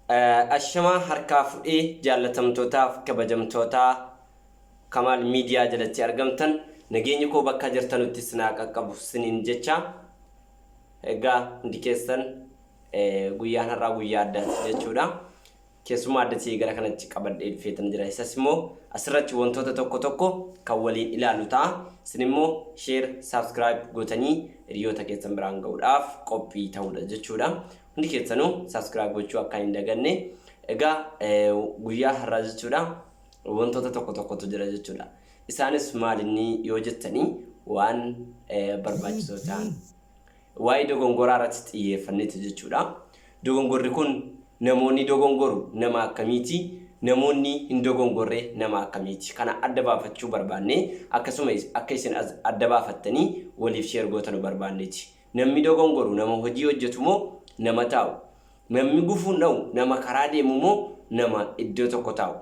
Ashamaa harkaa fudhee jaallatamtootaaf kabajamtootaa Kamaal Miidiyaa jalatti argamtan nageenyi koo bakka jirtanutti isin haa qaqqabu siniin jecha egaa hundi keessan guyyaan har'aa guyyaa addaati jechuudha. Keessummaa adda ta'e gara kanatti qabadhee dhufeetan jira. Isas immoo asirratti wantoota tokko tokko kan waliin ilaallu ta'a. Isin immoo share, subscribe gootanii hiriyoota keessan biraan ga'uudhaaf qophii ta'uudha jechuudha. Hundi keessanuu subscribe gochuu akka hin daganne. Egaa guyyaa har'aa jechuudha wantoota tokko tokkotu jira jechuudha. Isaanis maal inni yoo jettanii waan barbaachisoo ta'an waa'ee dogongoraa irratti xiyyeeffanneeti jechuudha. Dogongorri kun namoonni dogongoru nama akkamiiti? Namoonni hin dogongorre nama akkamiiti? Kana adda baafachuu barbaannee akkasuma akka isin adda baafattanii waliif share gootanu barbaanneeti. Namni dogongoru nama hojii hojjetu moo nama taa'u? Namni gufuun dha'u nama karaa deemu moo nama iddoo tokko taa'u?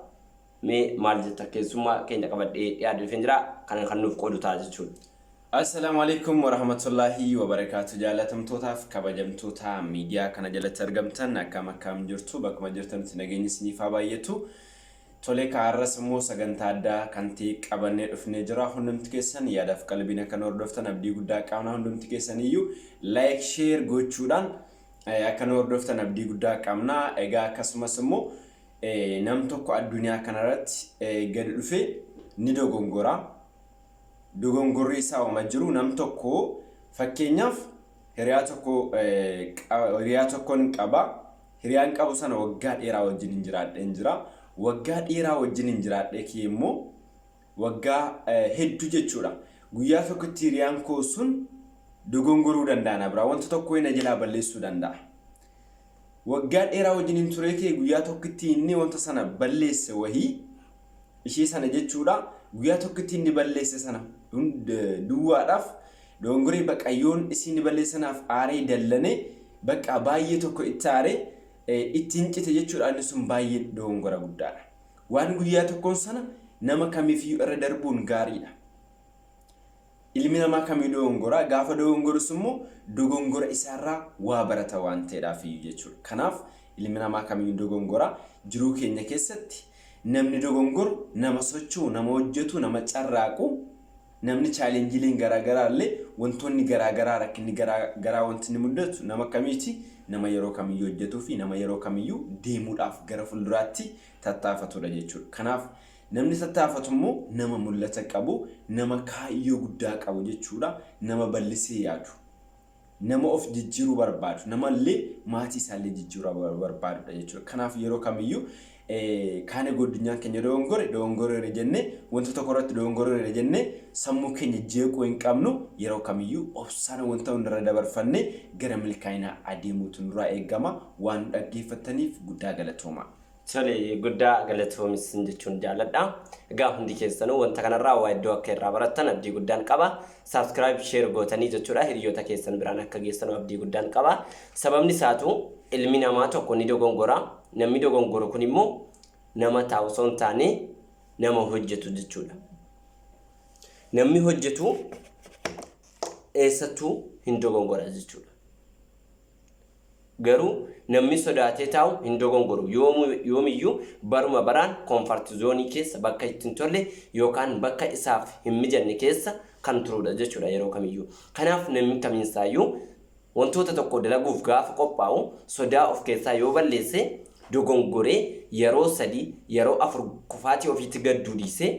Mee maal jetta? Keessummaa keenya qabadhee dhiyaadhe dhufeen jira. Kana kan nuuf qoodu ta'a jechuudha. Assalaamu Aleykum Warahmatullaahi Wabarakaatu Jaalatamtootaaf kabajamtoota miidiyaa kana jalatti argamtan akkam akkam jirtu bakkuma jirtanitti nageenyi isiniif haa baay'atu. Tole kaa har'as immoo sagantaa addaa kan ta'e qabannee dhufnee jira. Hundumti keessan yaadaaf qalbiin akka nu hordoftan abdii guddaa qabna. Hundumti keessan iyyuu like share gochuudhaan akka nu hordoftan abdii guddaa qabna. Egaa akkasumas immoo nam tokko addunyaa kanarratti gadi dhufee ni dogongora. Dogongorri isaa uma jiru nam tokko fakkeenyaaf hiriyaa tokko hiriyaa tokkon qaba. Hiriyaan qabu sana waggaa dheeraa wajjinin jiraadheen jira. Waggaa dheeraa wajjinin jiraadhee kee immoo waggaa hedduu jechuudha. Guyyaa tokkotti hiriyaan koo sun dogongoruu danda'a na biraa. Wanta tokko na jalaa balleessuu danda'a. Waggaa dheeraa wajjinin turee kee guyyaa tokkitti inni wanta sana balleesse wahii ishee sana jechuudha. Guyyaa tokkitti inni balleesse sana duwwaadhaaf Dogongoree baqa yoon isiin balleessanaaf aaree dallanee baqa baay'ee tokko itti aaree ittiin cite jechuudha inni sun baay'ee dogongora guddaadha. Waan guyyaa tokkoon sana nama kamiifiyyuu irra darbuun gaariidha. Ilmi namaa kamiyyuu dogongora gaafa dogongorus immoo dogongora isaarraa waa barata waan ta'eedhaaf iyyuu jechuudha. Kanaaf ilmi namaa kamiyyuu dogongora jiruu keenya keessatti namni dogongoru nama socho'u nama hojjetu nama carraaqu Namni chaalenjiileen garaa garaa illee wantoonni garaa garaa rakkinni garaa garaa wanti inni mudatu nama akkamiiti? Nama yeroo kamiyyuu hojjetuu fi nama yeroo kamiyyuu deemuudhaaf gara fuulduraatti tattaafatudha jechuudha. Kanaaf namni tattaafatu immoo nama mul'ata qabu, nama kaayyoo guddaa qabu jechuudha. Nama bal'isee yaadu. Nama of jijjiiruu barbaadu, nama illee maatii isaa illee jijjiiruu barbaadudha jechuudha. Kanaaf yeroo kamiyyuu kaane goddunyaan keenya dogongore dogongoreera jennee wanta tokko irratti dogongoreera jennee sammuu keenya jeequu hin qabnu yeroo kamiyyuu obsaan wanta hundarra dabarfannee gara milkaa'inaa adeemuutu nurraa eegama. Waan nu dhaggeeffattaniif guddaa galatoomaa. Tole guddaa galatoomi sin jechuun jaaladha. Egaa hundi keessanuu wanta kanarraa waa iddoo akka irraa barattan abdii guddaan qaba. Subscribe share gootanii jechuudha hiriyoota keessan biraan akka geessanu abdii guddaan qaba. Sababni isaatu ilmi namaa tokko ni dogongora. Namni dogongoru kun immoo nama taa'u osoo hin taane nama hojjetu jechuudha. Namni hojjetu eessattuu hin dogongora jechuudha. Garuu namni sodaatee taa'u hin dogongoru. Yoomiyyuu baruma baraan comfort zone keessa bakka itti hin tolle yookaan bakka isaaf hin mijanne keessa kan turuudha jechuudha yeroo kamiyyuu. Kanaaf namni kamiinsaayyuu wantoota tokko dalaguuf gaafa qophaa'u sodaa of keessaa yoo balleesse dogongoree yeroo 3 yeroo 4 kufaatii ofiitti gadduu dhiisee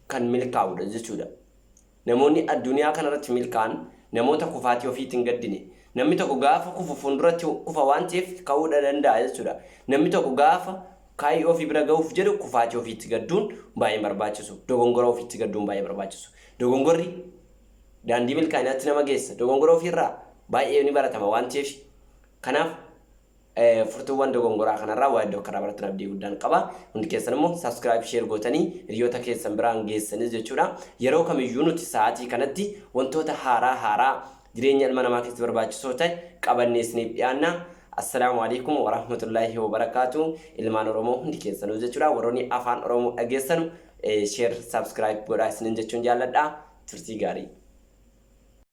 kan milkaa'udha jechuudha. Namoonni adduniyaa kanarratti milkaa'an namoota kufaatii ofiitti hin gaddine. Namni tokko gaafa kufu fuulduratti kufa waan ta'eef ka'uudha danda'a jechuudha. Namni tokko gaafa kaayyoo ofii bira ga'uuf jedhu kufaatii ofiitti gadduun baay'ee hin barbaachisu. Dogongora ofiitti gadduun baay'ee barbaachisu. Dogongorri daandii milkaa'inaatti nama geessa. Dogongora ofiirraa baay'ee ni baratama waan ta'eef. Kanaaf Furtuuwwan dogongoraa kanarraa waa hedduu akka irraa barattan abdii guddaan qaba. Hundi keessan immoo subscribe share gootanii hiriyoota keessan biraan geessanis jechuudha. Yeroo kamiyyuu nuti sa'aatii kanatti wantoota haaraa haaraa jireenya ilma namaa keessatti barbaachisoo ta'e qabannee isiniif dhiyaanna. Assalaamu alaikum warahmatullaahi wabarakaatu. Ilmaan Oromoo hundi keessanuu jechuudha. Warroonni afaan Oromoo dhageessanu share subscribe godhaa isinin jechuun jaalladha. Turtii gaarii.